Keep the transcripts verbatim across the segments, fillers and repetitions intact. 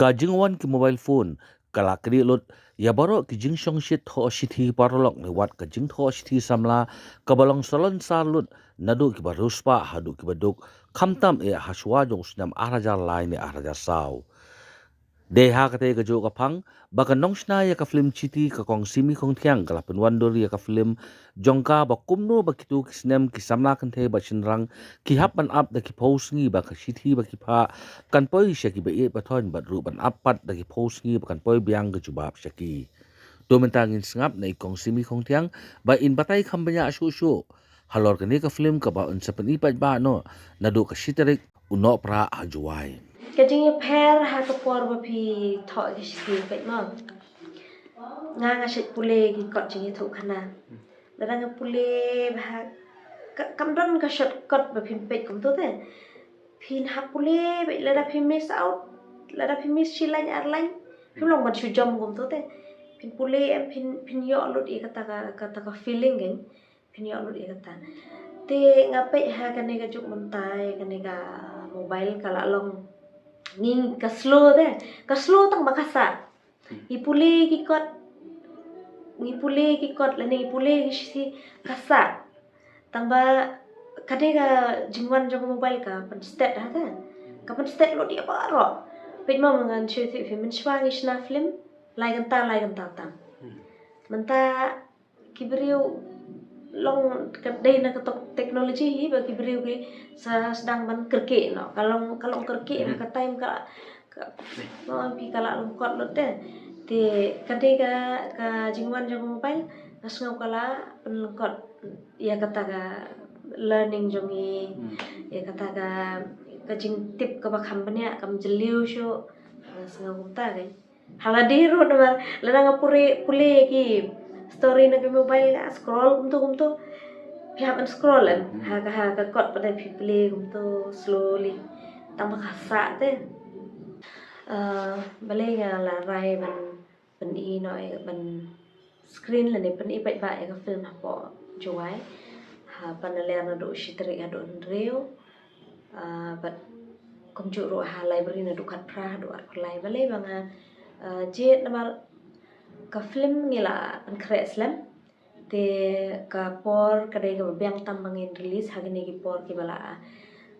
Ka jingwan ki mobile phone ka la kdih lut ïa baroh ki jingshongshit thoh shithi paralok ne wat ka jingthoh shithi samla kaba long salonsar lut naduh kiba riewspah haduh kiba duk, khamtam eh ha shuwa jong u snem ar hajar lai ne ar hajar saw. Dei ha katei ka juh ka phang ba ka nongshna ïa ka film Chithi ka Kong Simi Khongthiang ka la pynwandur ïa ka film jong ka ba kumno ba kito ki snem ki samla kynthei bad shynrang ki hap ban ap da ki phew sngi ba ka shithi ba ki phah kan poi sha kiba ïeit ba thoiñ bad ruh ban ap pat da ki phew sngi ba kan poi biang ka jubab sha ki. To mynta ngin sngap na i Kong Simi Khongthiang ba in batai kham bniah shuh shuh halor kane ka film kaba un sa pyni paidbah noh naduh ka shi tarik u Nohprah ha Jowai. Ka jingïapher ha ka por ba phi thoh ki shithi peit mo. Nga nga shet pule ki kot jingïathuhkhana. Lada nga pule bha ka, kam don ka shortcut ba phin peit kumto te. Phin hap pule bha lada phin miss out, lada phin miss shi lain ar lain, phim long ban shu jom kumto te. Phin pule em phin, phin ïoh lut ïa kata ka, kata ka feeling kan. Phin ïoh lut ïa kata. Te nga peit ha kane ka juk mynta ïa kane ka mobile ka la long ngi ka slow te. Ka slow tang ba ka sah. Ngi pule ki kot, ngi pule ki kot lane ngi pule ki shithi ka sah. Tang ba kane ka jingwan jong ka mobile ka pynstet ha te. Ka pynstet lut ïa baroh. Peit mo ngan shu tip phi mynshuwa ngi shna film lai kynta lai kynta tam. Mynta ki briew long ka dei na ka tok technology hi ba ki briew ki sa sdang ban kyrkieh noh. Ka long, ka long kyrkieh ha ka time ka, ka, no, phi ka la long kot lut te. Te ka dei ka, ka jingwan jong ka mobile nga sngew ka la pynlyngkot ïa kata ka learning jong ngi, ïa kata ka, ka jingtip kaba kham bniah, kam jylliew shuh. Nga sngew kumta ka. Hala dei ruh namar lada nga pule, pule ki story na ki mobile nga scroll kumto kumto. Phi hap ban scroll em. Ha ka, ha ka kot pat phi pule kumto slowly. Tang ba ka sah te. Ah, balei nga la rai ban pyni noh, eh, ban screen lane pyni paidbah ïa ka film hapoh Jowai. Ha, pan na ler naduh shi tarik haduh hynriew. Ah, bad kumjuh ruh ha library naduh khatphra haduh arphew lai. Balei ba nga, ah, jied namar ka film ngi la pynkhreh slem. Te ka por ka dei kaba biang tam ba ngin release ha kine ki por kiba la,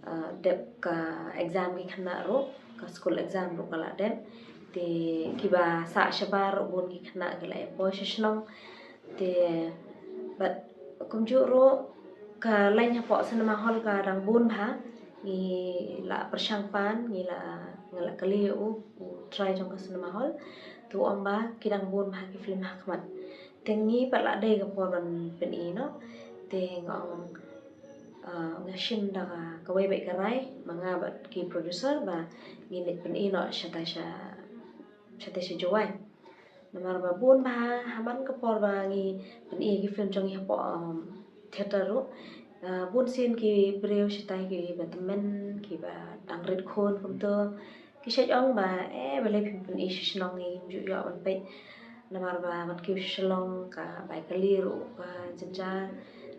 ah, dep ka exam ki khynnah ruh, ka school exam ruh ka la dep. Te kiba sah shabar ruh bun ki khynnah ki la ïa poi sha shnong. Te bad kumjuh ruh ka line hapoh cinema hall ka dang bun bha, ngi la pyrshang pan, ngi la, ngi la kylli u, u trai jong ka cinema hall. Te u ong ba ki dang bun bha ki film ha khmat. Te ngi pat la dei ka por ban pyni noh. Te nga ong, ah, nga shim da ka, kawei beit ka rai ma nga bad ki producer ba ngin leit pyni noh shatai sha, shatai sha Jowai. Namar ba bun bha ha man ka por ba ngi pyni ki film jong ngi hapoh, um, theater ruh. Ah, bun sien ki briew shatai kiba tymmen, kiba dang rit khun kumto. Ki shait ong ba, eh, balei phim pyni sha shnong ngi, ngim ju ïoh ban peit. Namar ba ban kiew sha Shillong ka bai kali ruh ka jynjar.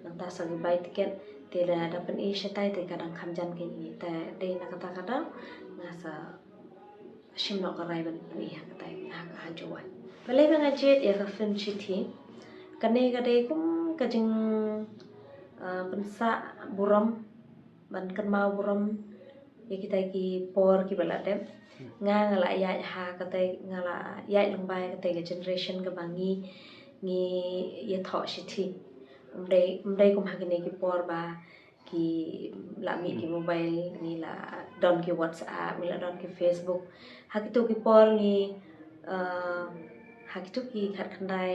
Nangta sa ki bai tiket. Te da, da pyni shatai te ka dang kham jan kein. Te dei na kata ka daw nga sa shim noh ka rai ban pyni ha katai, ha, ha Jowai. Balei ba nga jied ïa ka film Chithi. Kane ka dei kum ka jing, ah, pynsah burom, ban kynmaw burom ïa kitai ki por kiba la dep. Nga, nga la ïaid ha katai, nga la ïaid lyngba ïa katai ka generation kaba ngi, ngi ïathoh shithi. Ym dei, ym dei kum ha kine ki por ba ki la mih ki mobile, ngi la don ki WhatsApp, ngi la don ki Facebook. Ha kito ki por ngi, eh, ha kito ki khatkhyndai,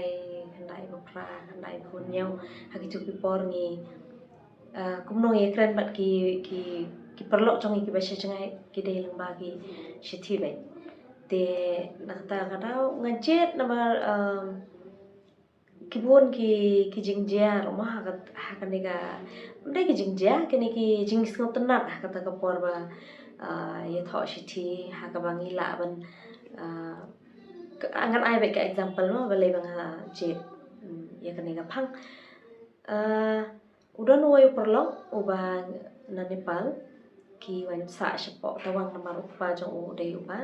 khyndai ba phra, khyndai ba hynñiew, ha kito ki por ngi, eh, kumno ngi kren bad ki, ki, ki paralok jong ngi kiba sha jngai, ki dei lyngba ki shithi beit. Te na kata ka daw nga jied namar, eh, ki bun ki, ki jingjia ruh mo ha ka, ha kane ka, ym dei ki jingjia, kine ki jingsngewtynnat ha kata ka por ba, ah, ïathoh shithi, ha kaba ngi lah ban, ah, ka, ngan ai beit ka example mo, balei ba nga jied, mm, ïa kane ka phang. Ah, u don uwei u paralok uba na Nepal, ki wan sah shapoh tawang namar u kpa jong u dei uba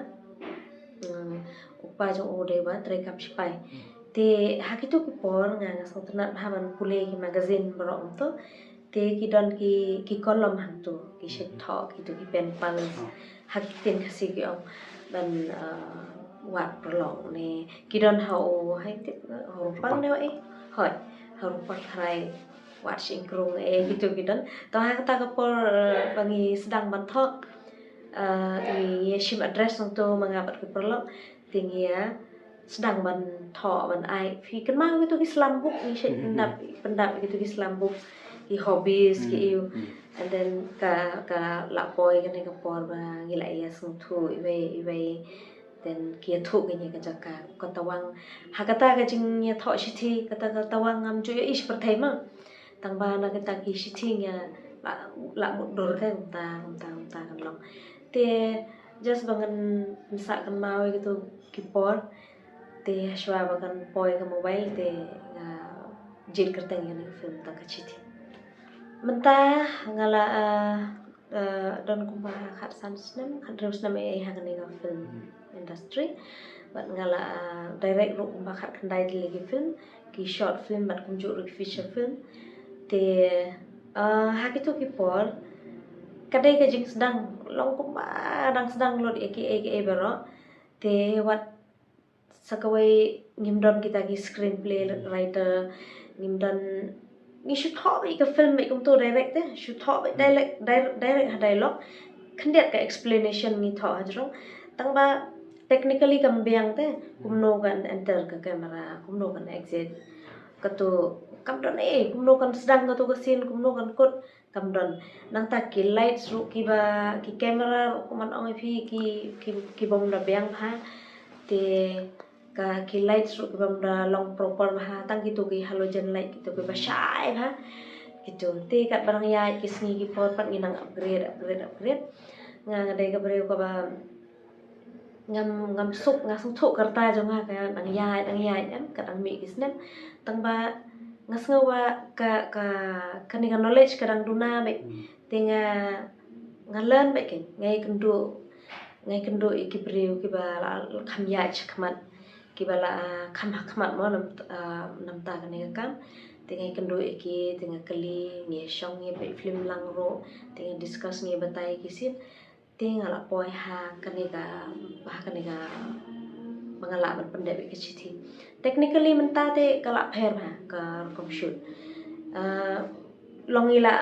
Hmm, u kpa jong u dei ba treikam shipai. Te ha kito ki por nga nga sngewtynnat bha ban pule ki magazine baroh kumto. Te ki don ki ki column hangto, ki shait thoh, kito ki pen pal. Ha ki ktien Khasi ki ong ban, uh, wad paralok ne. Ki don ha u, hai tip, ha u Rupang ne wa e. Hoi, ha u Rupang Tharai, wad shing krung e, kito ki don. To ha kata ka por, uh, ba ngi sdang ban thoh, uh, ngi shim address hangto ma nga bad ki paralok. Te ngi ïa sdang ban thoh ban ai. Phi kynmaw kito ki slam book, ngi shait pyndap, pyndap kito ki slam book, ki hobbies ki ïu. And then ka ka la poi kane ka por ba ngi la ïa sngewthuh iwei iwei. Then ki ïathuh kane ka jaka, ka tawang. Ha kata ka jingïathoh shithi, kata ka tawang ngam ju ïohi shi pyrthei ma. Tang ba na kata ki shithi ngi la la mutdur ka kumta kumta kumta kan long. Te just ba ngan pynsah kynmaw ïa kito ki por. Te hashwa ba kan poi ka mobile te nga jied kyrteng ïa kane ka film Tang ka Shithi. Mynta nga la, uh, uh, don kumba khatsan snem, khathynriew snem ei ei ha kane ka film industry. Bad nga la, uh, direct ruh kumba khatkhyndai tylli ki film, ki short film bad kumjuh ruh ki feature film. Te, uh, ha kito ki por ka dei ka jingsdang, long kumba dang sdang lut ïa kiei kiei baroh. Te wat sa kawei ngim don kita ki screenplay writer, ngim don, ngi shu thoh beit ka film beit kumto direct te, shu thoh beit direct, direct, direct ha dialogue. Khyndiat ka explanation ngi thoh hajrong. Tang ba technically kam biang te, kumno kan enter ka camera, kumno kan exit. Kato kam don, eh, kumno kan sdang kato ka scene, kumno kan kut. Kam don. Nangta ki lights ruh kiba, ki camera ruh kumno ong ïa phi ki, ki, ki bym da biang bha. Te ka ki lights ruh ki bym da long proper bha. Tang kito ki halogen light kito kiba shai bha. Kito. Te katba nang ïaid ki sngi ki por pat ngi nang upgrade, upgrade, upgrade. Nga nga dei ka briew kaba ngam, ngam suk, nga sngewthuh ka rta jong nga ka dang ïaid, dang ïaid em, ka dang mih ki snem. Tang ba nga sngew ba ka, ka, kane ka knowledge ka dang duna beit. Te nga, nga learn beit, ka nga ïakynduh, nga ïakynduh ïa ki briew kiba la kham ïaid shakhmat, kiba la, ah, kham ha khmat mo nam, ah, namta kane ka kam. Te nga ïakynduh ïa ki, te nga kylli, ngi ïashong, ngi peit film lang ruh, te ngi discuss, ngi batai ki scene. Te nga la poi ha kane ka, ha kane ka, ba nga lah ban pyndep ïa ka shithi. Technically mynta te ka la pher bha ka rukom shoot. Ah, long ngi la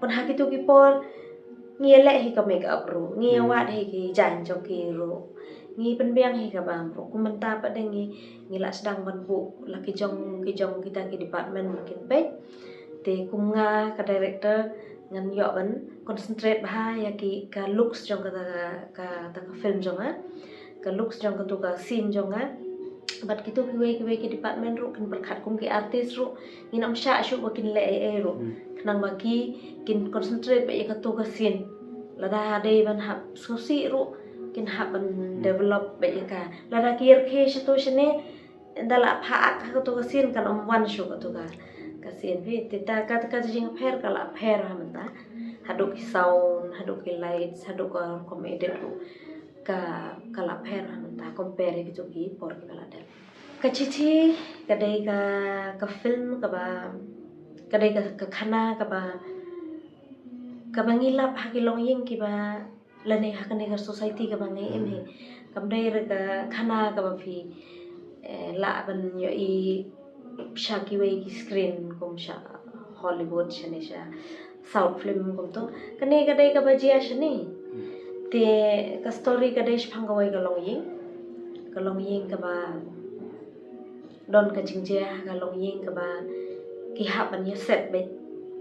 pynha kito ki por, ngi ïaleh hi ka makeup ruh, ngi ïawad hi ki jaiñ jong ki ruh, ngi pynbiang hi ka bam ruh. Kum mynta pat de ngi, ngi la sdang ban buh la ki jong, ki jong kita ki department ba kin peit. Te kum nga ka director ngan ïoh ban concentrate bha ïa ki, ka looks jong kata ka, kata ka film jong nga, ka looks jong kato ka scene jong nga. Bad kito kiwei kiwei ki department ruh kin pyrkhat kum ki artist ruh, ngin ym shah shuh ba kin leh ei ei ruh. Khnang ba ki kin concentrate beit ïa kato ka scene. Lada dei ban hap sngewsih ruh kin hap ban develop beit ïa ka. Lada ki rkhie shato shane, da la phah ha kato ka scene kan ym wan shuh kato ka, ka scene. Phi, te ta ka, ka jingpher ka la pher ha mynta. Haduh ki sound, haduh ki lights, haduh ka rukom edit ruh ka, ka la pher ha mynta compare ïa kito ki por kiba la dep. Ka Shithi ka dei ka, ka film kaba, ka dei ka, ka khana kaba, kaba ngi lap ha ki longïing kiba lane ha kane ka society kaba ngi im hi. Kam dei re ka khana kaba phi, eh, lah ban ïohi sha kiwei ki screen kum sha Hollywood, shane sha South film kumto. Kane ka dei kaba jia shane. Te ka story ka dei shaphang kawei ka longïing. Ka longïing kaba don ka jingjia ha ka longïing kaba ki hap ban ïasep beit,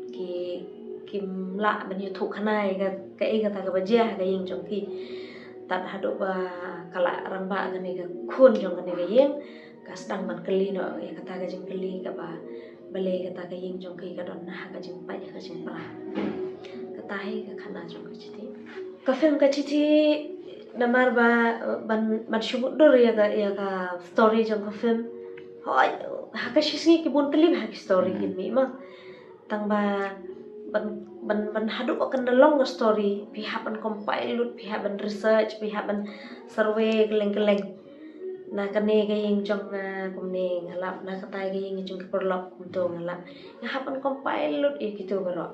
ki, kim lah ban ïathuh khana ïa ka, kaei kata kaba jia ha ka ïing jong ki. Tad haduh ba ka la rangbah kane ka khun jong kane ka ïing, ka sdang ban kylli noh ïa kata ka jingkylli kaba balei kata ka ïing jong ki ka don ha ka jingpait ha ka jingpra. Kata hi ka khana jong Ka Shithi. Ka film Ka Shithi, namar ba, ban, ban shu mutdur ïa ka, ïa ka story jong ka film. Hooid, ha ka shi sngi ki bun tylli bha ki story kin mih ma. Tang ba ban ban ban haduh ka kan long ka story, phi hap ban compile lut, phi hap ban research, phi hap ban survey kylleng kylleng. Na kane ka ïing jong nga kumne nga lap, na katai ka ïing jong ki paralok kumto nga lap. Nga hap ban compile lut ïa kito baroh.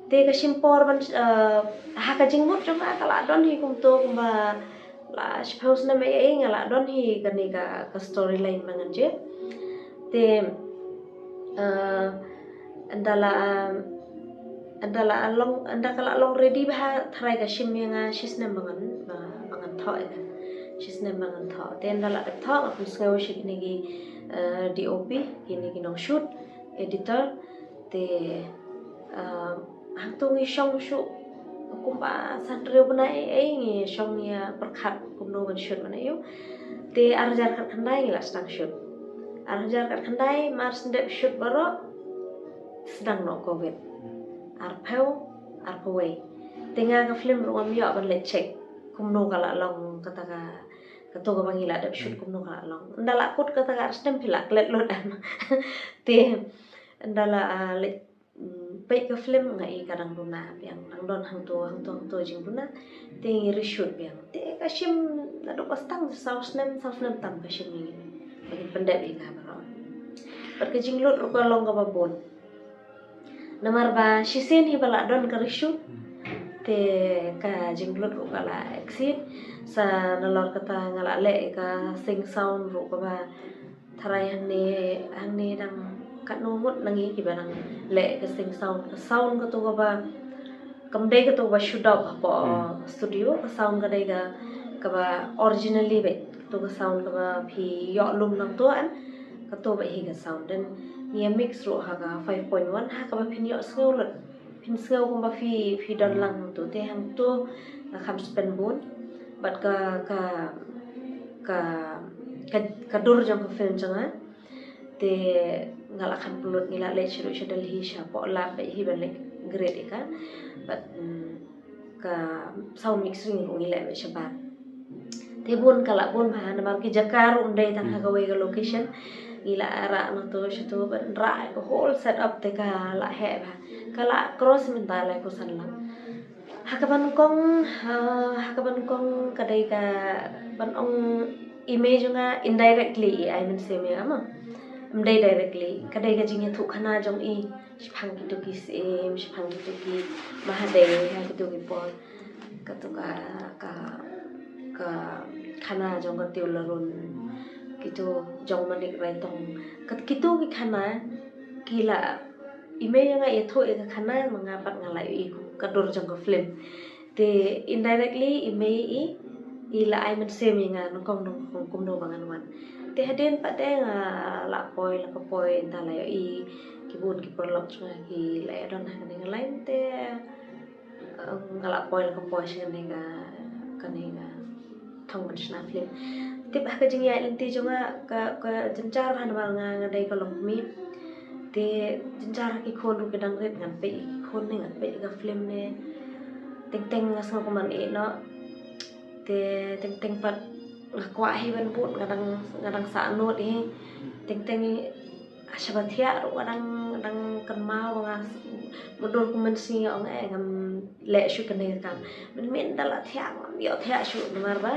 Te ka shim por ban, eh, ha ka jingmut jong nga ka la don hi kumto kumba la shiphew snem ei ei nga la don hi kane ka, ka storyline ba ngan jied. Te, eh, ynda la, ynda la long, ynda ka la long ready bha, tharai ka shim ïa nga shi snem ba ngan, ba, ba ngan thoh ïa ka. Shi snem ba ngan thoh. Te ynda la dep thoh nga pynsngew sha kine ki, eh, D O P, kine ki nong shoot, editor. Te, ah, hangto ngi shong shuh kumba san hynriew bnai ei ei ngi shong ïa pyrkhat kumno ban shoot mynne ïoh. Te ar hajar khatkhyndai ngi la sdang shoot. Ar hajar khatkhyndai mar sdep shoot baroh sdang noh covid. Arphew, arphew wei. Te nga ka film ruh ngam ïoh ban leit check kumno ka la long kata ka, kato kaba ngi la dep shoot kumno ka la long. Ynda la kut kata ka ar snem phi la klet lut em. Te ynda la, ah, leit, mm, peit ka film nga i ka dang duna biang, dang don hangto hangto hangto jingduna. Te ngi reshoot biang. Te ka shim naduh ba sdang saw snem, saw snem tam ka shim ïa ngi ba ngin pyndep ïa ka baroh. Bad ka jinglut ruh ka long kaba bun. Namar ba shisien hi ba la don ka reshoot. Te ka jinglut ruh ka la exceed. Sa nalor kata nga la leh ka sync sound ruh kaba tharai hangne, hangne dang katno ngut na ngi kiba dang leh ka sync sound, ka sound kato kaba kam dei kato kaba shu dap hapoh studio, ka sound ka dei ka, kaba originally beit, kato ka sound kaba phi ïoh lum nangto em, kato beit hi ka sound. Then ngi ïa mix ruh ha ka five point one ha kaba phin ïoh sngew lut. Phin sngew kumba phi, phi don lang hangto, te hangto nga kham spend bun. Bad ka, ka, ka, ka, ka dur jong ka film jong nga. Te nga la kham pynlut, ngi la leit sha ruh sha Delhi sha poh lab beit hi ban leit grade ïa ka. Bad, mm, ka sound mixing ruh ngi leh beit shabar. Te bun ka la bun bha namar ki jaka ruh ym dei tang ha kawei ka location. Ngi la rah nato shato ban rah ka whole setup te ka la heh bha. Ka la cross mynta laiphew san lak. Ha kaba nyngkong, ah, ha kaba nyngkong ka dei ka ban ong i mei jong nga indirectly i ai mynsiem ïa nga mo. Ym dei directly, ka dei ka jingïathuh khana jong i shaphang kito ki syiem, shaphang kito ki Mahadei ha kito ki por. Kato ka, ka, ka khana jong ka Tiew Larun, kito jong Manik Raitong. Kat kito ki khana ki la, i mei ïa nga ïathuh ïa ka khana ma nga pat nga la ïohi kum ka dur jong ka film. Te indirectly i mei i, i la ai mynsiem ïa nga nyngkong nyngkong kumno ba ngan wan. Te hadien pat de nga la poi la ka poi, ynda la ïohi ki bun ki paralok jong nga ki la ïa don ha kane ka line te, eh, nga la poi la ka poi sha kane ka, kane ka Thong Ban Shna film. Tip ha ka jingïaid lynti jong nga ka, ka jynjar bha namar nga, nga dei ka longkmie. Te jynjar ha ki khun ruh ki dang rit, ngan peit ïa ki khun ne ngan peit ïa ka film ne. Teng teng nga sngewkmen ïa noh. Te teng teng pat nga kwah hi ban bud, nga dang, nga dang sah nud hi. Teng teng i, ah, shaba thiah ruh nga dang, dang kynmaw ba nga s-, mutdur kumne sngi nga ong eh ngam leh shuh kane ka kam. Mynmiet da la thiah ngam ïoh thiah shuh namar ba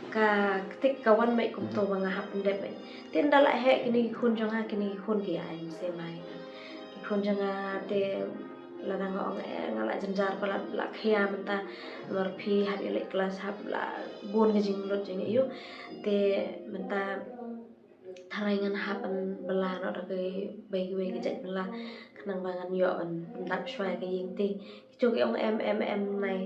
ka ktik ka wan beit kumto ba nga hap pyndep beit. Te ynda la heh kine ki khun jong nga, kine ki khun ki ai mynsiem ïa nga. Ki khun jong nga te lada nga ong eh nga la jynjar palat, la khia mynta namar phi hap ïaleit klas, hap la bun ka jinglut jingïoh. Te mynta tharai ngan hap ban bylla noh da kiwei kiwei ki jait bylla khnang ba ngan ïoh ban pyndap shuwa ïa ka ïing te. Kito ki ong em em em nai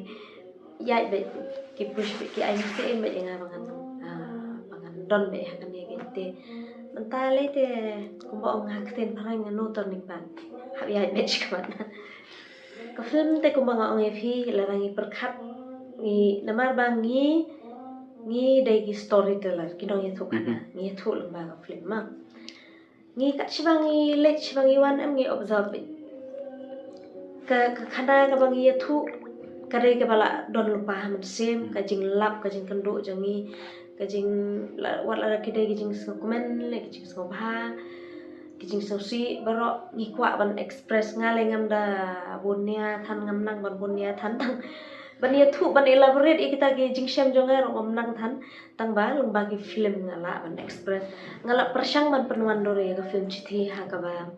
ïaid beit, ki push beit, ki ai mynsiem beit ïa nga ba ngan, ah, ba ngan don beit ha kane ka ïing te. Mynta lei te kumba ong ha ktien phareng no turning back. Hap ïaid beit shakhmat. Ka film te kumba nga ong ïa phi, lada ngi pyrkhat, ngi, namar ba ngi, ngi dei ki storyteller, ki nongïathuh khana, ngi ïathuh lyngba ka film ma. Ngi kat shaba ngi leit, shaba ngi wan em ngi observe beit. Ka, ka khana kaba ngi ïathuh ka dei kaba la don lypa ha mynsiem, ka jinglap, ka jingkynduh jong ngi, ka jing, la, wat la ki dei ki jingsngewkmen lei ki jingsngewbha. Ki jingsngewsih baroh ngi kwah ban express, nga lei ngam da bun nia than, ngam nang ban bun nia than tang ban ïathuh, ban elaborate ïa kita ki jingshem jong nga ruh ngam nang than, tang ba lyngba ki film nga lah ban express, nga lah pyrshang ban pynwandur ïa ka film Chithi ha kaba,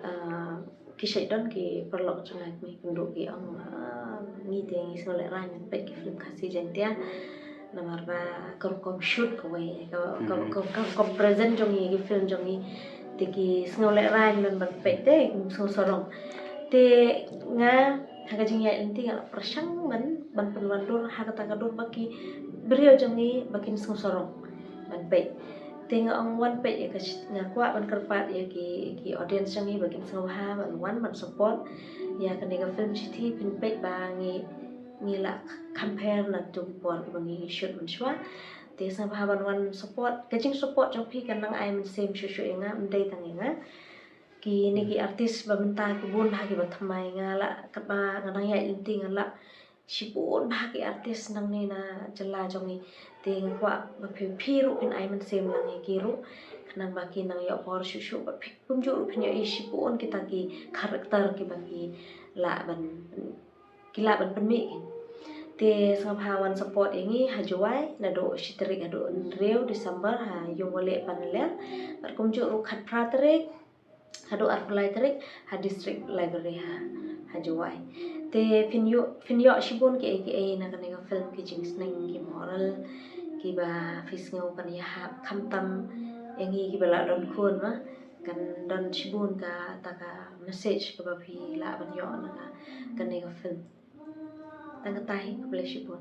ah, ki shait don ki paralok jong nga, ki kynduh ki ong, ah, ngi te ngi sngewlehrain ban peit ki film Khasi Jaiñtia. Namar ba ka rukom shoot kawei, ka, ka, ka, ka rukom present jong ngi, ki film jong ngi te ki sngewlehrain ban, ban peit te ki sngewsarong. Te nga ha ka jingïaid lynti nga lah pyrshang ban, ban pynwandur ha kata ka dur ba ki briew jong ngi ba kin sngewsarong ban peit. Te nga ong wan peit ïa ka Chi-, nga kwah ban kyrpad ïa ki, ki audience jong ngi ba kin sngewbha ban wan ban support ïa kane ka film Chithi, phin peit ba ngi, ngi lah compare na tu ki por kiba ngi shoot mynshuwa. Te sngewbha ban wan support, ka jingsupport jong phi kan nang ai mynsiem shuh shuh ïa nga, ym dei tang ïa nga. Kine ki artist ba mynta ki bun bha kiba thymmai, nga lah katba nga dang ïaid lynti nga lah shibun bha ki artist nangne na jylla jong ngi. Te nga kwah ba phi, phi ruh phin ai mynsiem lang ïa ki ruh, khnang ba ki nang ïoh bor shuh shuh, ba phi kumjuh ruh phin ïohi shibun kita ki character kiba ki lah ban, ki lah ban pynmih ki. Te sngewbha wan support ïa ngi ha Jowai naduh shi tarik haduh hynriew December ha Yung Walieh Panaliar. Bad kumjuh ruh khatphra tarik haduh arphew lai tarik ha District Library ha, ha Jowai. Te phin ïoh, phin ïoh shibun kiei kiei na kane ka film, ki jingsneng, ki moral kiba phi sngew kan ïahap, khamtam ïa ngi kiba la don khun ma, kan don shibun kata ka message kaba phi lah ban ïoh na ka, kane ka film. Tang kata hi, khublei shibun.